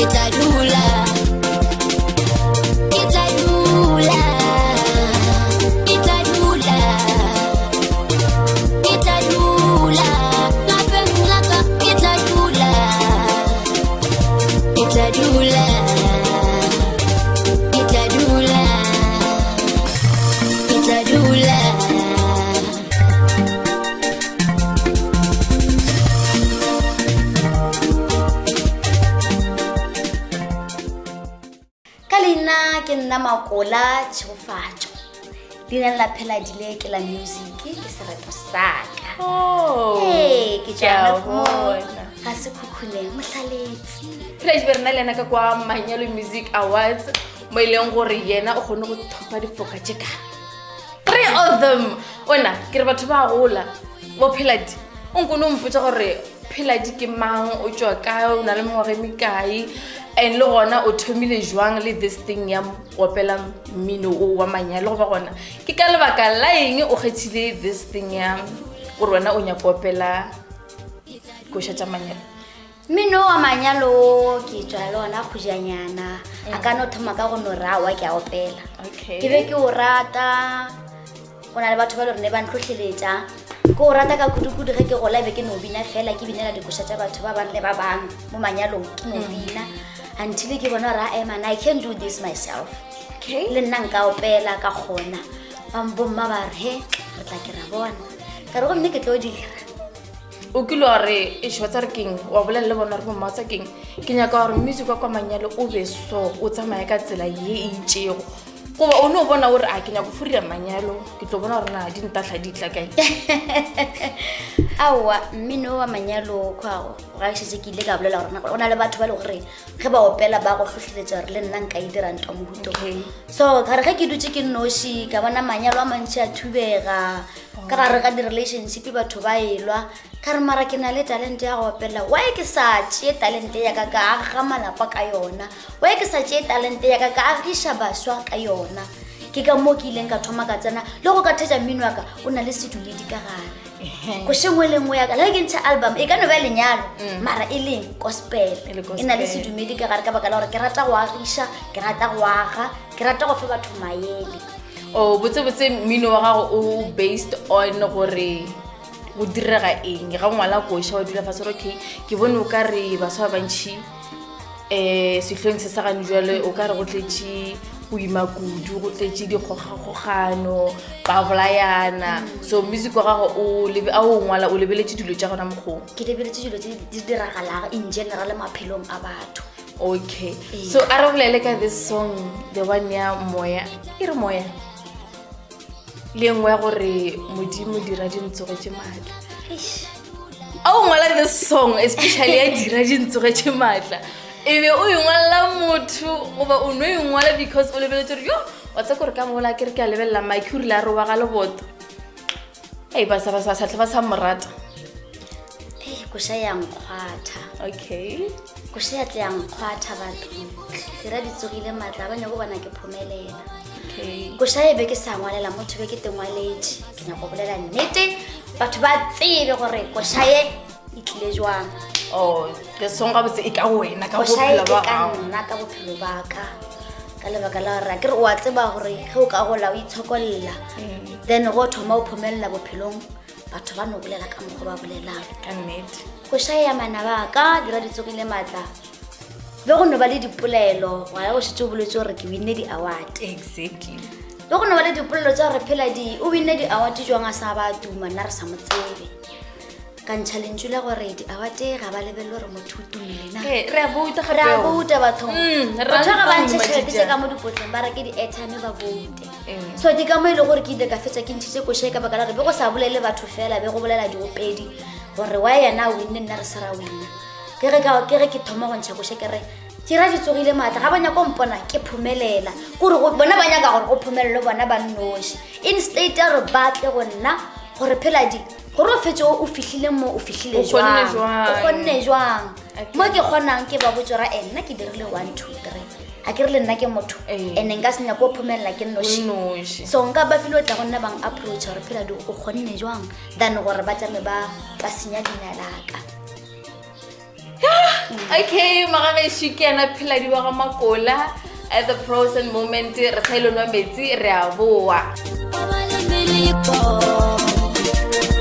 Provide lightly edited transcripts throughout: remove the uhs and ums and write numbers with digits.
Ke tla dula. Ke tla dula. Ke tla dula. Ke tla dula. Lapeng la ka ke tla dula. Ke tla dula. Ke tla dula. Ke tla dula. Ka leina ke nna Makola Tshegofatšo. Leina la Pheladile ke la music ke sereto saka. Oh, Ee, ke ke a tšwa mo bona. ga Sekhukhune Mohlaletse. Pheladi be re na le yena ka kwa Manyalo Music Awards mo e leng gore yena o kgone go thopa difoka tše ka 3 of them. Ona ke re batho ba gola bo Pheladi o nkone o mpotsa gore Pheladi ke mang, o tšwa kae, o na le mengwaga e mekae, and le gona o thomile jwang le this thing ya go opela mmino o wa manyalo, goba gona ke ka lebaka la eng o kgethile this thing ya gore wena o nyaka opela koša tša manyalo? Mmino wa manyalo ke tšwa le ona kgojanyana, a ka no thoma ka go no rawa ke a opela. Okay. Ke be ke o rata, go na le batho ba le gore ne ba ntlhotlheletša. Ke o rata ka kudu-kudu ge ke gola be ke no bina fela, ke binela dikoša tša batho ba bang le ba bang mo manyalong, ke no bina until ke bona gore ae man, I can do this myself. Okay. Le nna nka opela ka kgona. Ba bomma ba re he re tla ke ra bona, ka re gomme ke tlo dira. O kile wa re ešo tsa re keng, wa bolela le bona gore bomma tsa keng, ke nyaka gore music wa kwa manyalo o be so o tsamaye ka tsela ye e itšego, goba o ne o bona gore a ke nyaka go furira manyalo, ke tlo bona gore na di ntahla di tla kae? Aowa, mmino wa manyalo kwago ga šetse ke ile ka bolela gore go na le batho ba le gore ge ba opela ba go hlohleletša gore le nna nka e dira ntwa mohuto. Okay. So ka re ge ke dutše ke nnoši ka bona manyalo a mantši a thubega ka gare ga di-relationship batho ba elwa, ka re mara ke na le talente ya go opela, why ke sa tšee talente ya ka ka aga malapa ka yona, why ke sa tšee talente ya ka ka agiša baswa ka yona? Ke ka moo ke ileng ka thoma ka tsena le go ka thetša mmino wa ka o na le sedumedi ka gare. Koše nngwe le nngwe ya ka, le ge ke ntšha album e ka no ba lenyalo mara e leng gospel, E le e na le gospel. sedumedi ka gare ka baka la gore ke rata go agiša, ke rata go aga, ke rata go fa batho maele. O botse-botse mmino wa gago o based on gore go direga eng ga ngwala koša wa dula fatshe gore okay ke bone o ka re baswa ba bantšhi sehlong se sa gane jwale o ka re go tletše go ima kudu, go tletše dikgogakgogano, ba bolayana. So music wa gago o lebe, a o ngwala o lebeletše dilo tša gona mokgong? Ke lebeletše dilo tse di diragalago in general maphelong a batho. Okay. Ee. So a re bolele ka this song, the one ya moya, e re moya le nngwe ya gore modimo dira dintsoge tše maatla. Eish. A o ngwala this song especially ya dira dintsoge tše maatla, e be o e ngwalela motho goba o no e ngwala because o lebeletse gore yo wa tseba gore ka mola ke re ke a lebelela Mike o rile a re wa ga leboto, ei ba sa ba sa tle ba sa mo rata. Ei, koša ya nkgwatha. Okay. Koša ya tle ya nkgwatha batho. Dira di tsogile maatla, ba nyako bona ke phomelela. Okay. Koša e be ke sa ngwalela motho, be ke tengwaletše. Ke nyako bolela nnete, batho ba tsebe gore koša ye e tlile jwang. Oh, the song gabotse e ka wena, ka Koša e bophelo ba ka gago. nna, ka bophelo ba ka. Ka lebaka la gore akere o a tseba gore ge o ka gola o itshokolla, then go thoma o phomelela bophelong, batho ba no bolela ka mokgwa ba bolelang. Ka nnete. Koša ya manaba a ka dira di tsogile maatla, be go no ba le dipolelo, gwa go šetše o boletse gore ke winne di-award. Exactly. Be go no ba le dipolelo tša gore Pheladi o winne di-award jwang a sa ba tuma, nna re sa mo tsebe. Ka ntšha lentšu la gore di-award ga ba lebelele gore motho o tumile na. Ee, re a vouta gape. Re a vouta bathong. Re Batho ga ba rata ntšhe go tšhelete tše duma ka mo dipotleng, ba reke di-airtime ba voute. Ee. So ke ka mo e le gore ke ile ka fetša ke ntšhitše koša e ka baka la gore be go sa bolele batho fela, be go bolela diopedi gore why yena a winne nna re se ra winna. Ke ge ka, ke ge ke thoma go ntšha koša ke re ke ra di tsogile maatla, ga ba nyaka go mpona ke phomelela, kore go, bona ba nyaka gore go phomelele bona ba nnoši, instead ya gore ba tle go nna gore Pheladi gore o fetse o fihlile mo o fihlile O kgonne jwang, jwang? o kgonne jwang. Okay. Mo ke kgonang ke ba botse gore e nna ke dirile 1 2 3, a ke re le nna ke motho, Ee. and nka se nyake go phomelela ke nnoši. Nnoši. So nka ba file o tla go nna bang approach gore Pheladi o kgonne jwang than gore ba tsame ba senya leina la ka. Okay, magagešo ke yena Pheladi wa ga Makola at the present moment re sa ile nwa metsi re a boa. Ba ba le meleko,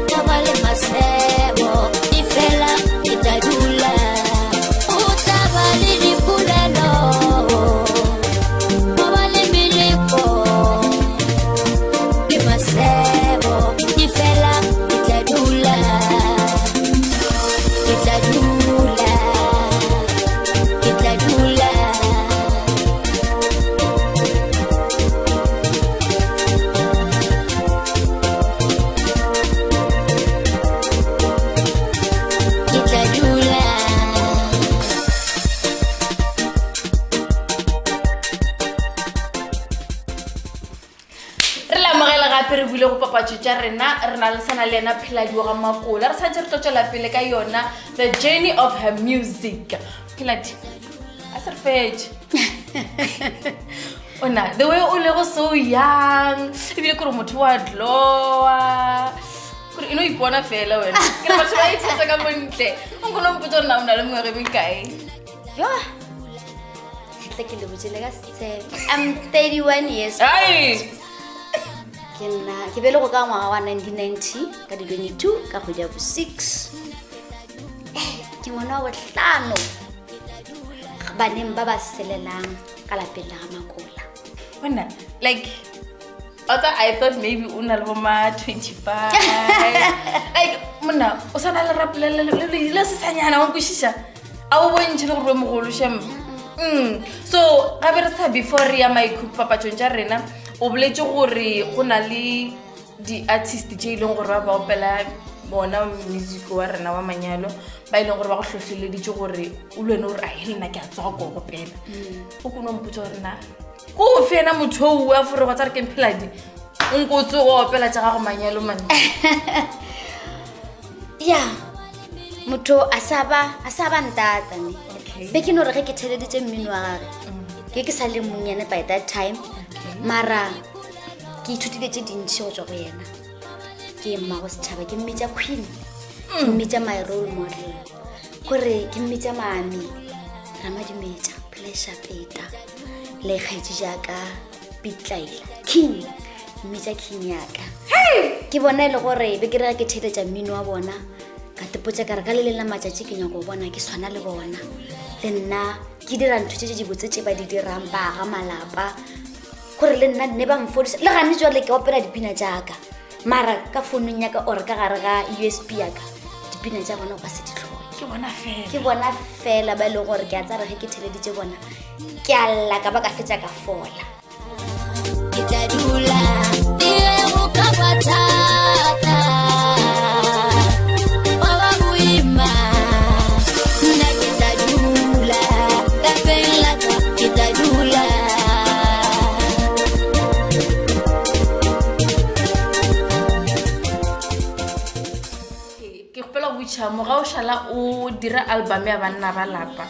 ba ba le masebo, efela ke tla dula. O tla ba le dipolelo, ba ba le meleko le masebo, efela ke tla dula. Ke tla dula, ke tla dula. Ke tla dula. Re le amogela gape re buile go papatšo tša rena re na le sana le yena Pheladi wa ga Makola re santse re tlo tšwela pele ka yona the journey of her music. Pheladi a se re fetše ona the way o lego so young ebile kore motho wa glowa kore e no ipona fela wena ke re batho ba ithatsa ka montle o nkone o mpotsa gore na o na le mengwaga e mekae. Yo, ke tle ke le botse le ka setshepe. I'm 31 years old. Ai! Ke nna ke bele go ka ngwaga wa 1990 ka di 22 ka kgwedi ya bo 6. Ke ngwana wa bohlano baneng ba ba selelang ka lapeng la ga Makola. Wena, like I thought maybe o na le bo ma 25. Like monna o sa na le rapo le le le sesanyana wa nkwešiša a o bontšhe le gore o mogolo shem. So gape re sa before re ya maikhupapatsong tša rena o boletse gore go na le di-artist tše e leng gore ba ba opela bona music wa rena wa manyalo ba e leng gore ba go hlohleleditše gore o le wena o re ae le nna ke a tsoga ko opela. O kone o mpotsa gore na ko o fe ena motho o a fore go tsa re ke Pheladi o nko o tsoga o opela tša gago manyalo mane. Ya motho a sa ba ntata ne. Be ke no re ge ke theleditše mmino wa gage ke sa le monnyane by that time mara ke ithutile tše dintši go tswa go yena. Ke mmago setšhaba, ke mmitša queen, ke mmitša my role model, kore ke mmitša mami Ramadimetša Pleasure Peta le kgaetši jaaka Pitlaila King, mmitša King yaka. Ke bona e le gore be ke re ke theletša mmino wa bona ka tepotša ka re ka le leng la matšatši ke nyaka go bona ke swana le bona le nna ke dira ntho tše tše dibotse tše ba di dirang ba aga malapa gore le nna nne ba mfodisa le gane jwale ke opela dipina jaaka mara ka founung ya ka or ka gare ga USB ya ka dipina tša bona o ka se di tlhoke. Ke bona fela. Ke bona fela ba e leng gore ke a tsaya ge ke theleditše bona ke a lla ka ba ka fetša ka fola. Ke tla dula le ge go ka ba thata, wa ba boima. Nna ke tla dula lapeng la ka, ke tla dula. Ke kgopela go botšiša mo ga o šala o dira album ya banna ba lapa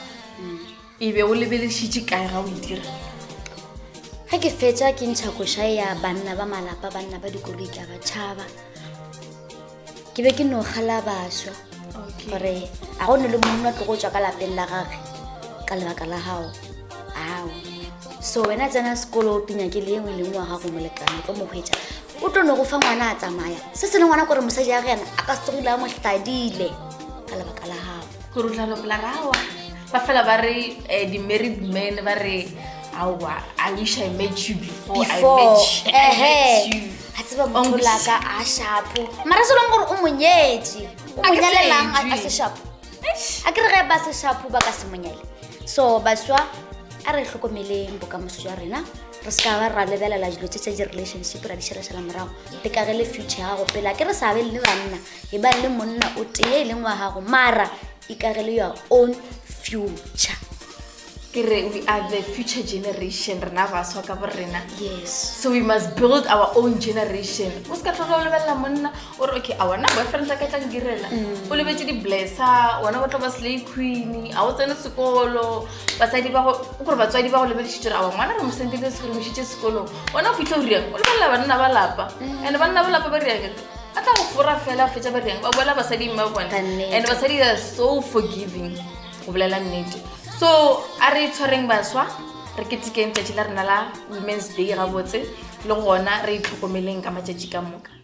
e be o lebelešitše kae ga o e dira? Ge ke fetša ke ntšha koša ya banna ba malapa, banna ba dikoloi tla ba tšhaba. Ke be ke no kgala baswa gore a go ne le monna tlo go tswa ka lapeng la gagwe ka lebaka la gago. Ao. So wena tsena sekolo o tinya ke le engwe le nngwe wa gago molekane o tlo mo hwetša. O tlo no go fa ngwana a tsamaya. Se se le ngwana kore mosadi ya gena a ka se tsogile a mo hladile ka lebaka la gago. Gore o tla lopola rawa. Ba fela ba re di-married men ba re aowa, I wish I met you before, I met you. I met you. A tseba motho la ka a shapo. Mara se leng gore o monyetše. O A ke monyalelang se a se shapo. A ke re ge ba se shapo ba ka se monyale. So baswa a re hlokomeleng bokamoso jwa rena. Re se ka ba ra lebelela dilo tse tsa di-relationship ra di šalašala morago. Le ka ge le future ya gago pele. A ke re sa be le banna, e ba le monna o tee e leng wa gago, mara e ka ge le your own future. Ke re we are the future generation, rena baswa ka bo rena. Yes. So we must build our own generation. O se ka tloga o lebelela monna o re okay, a wena boyfriend tla ka tla nkirela. O lebetse di-blesser, wena o tlo ba slay queen, a o tsene sekolo, basadi ba go, o kore batswadi ba go lebelešitše gore aowa ngwana re mo sendile re mo išitše sekolong. Wena o fitlhe o riang, o lebelela banna ba lapa. And banna ba lapa ba riang, a tla go fora fela, a fetša ba riang, ba boela basading ba bona. Ka nnete. And basadi are so forgiving. Go bolela nnete. So a re itshwareng baswa, re ketekeng tšatši la rena la Women's Day gabotse, le gona re itlhokomeleng ka matšatši ka moka.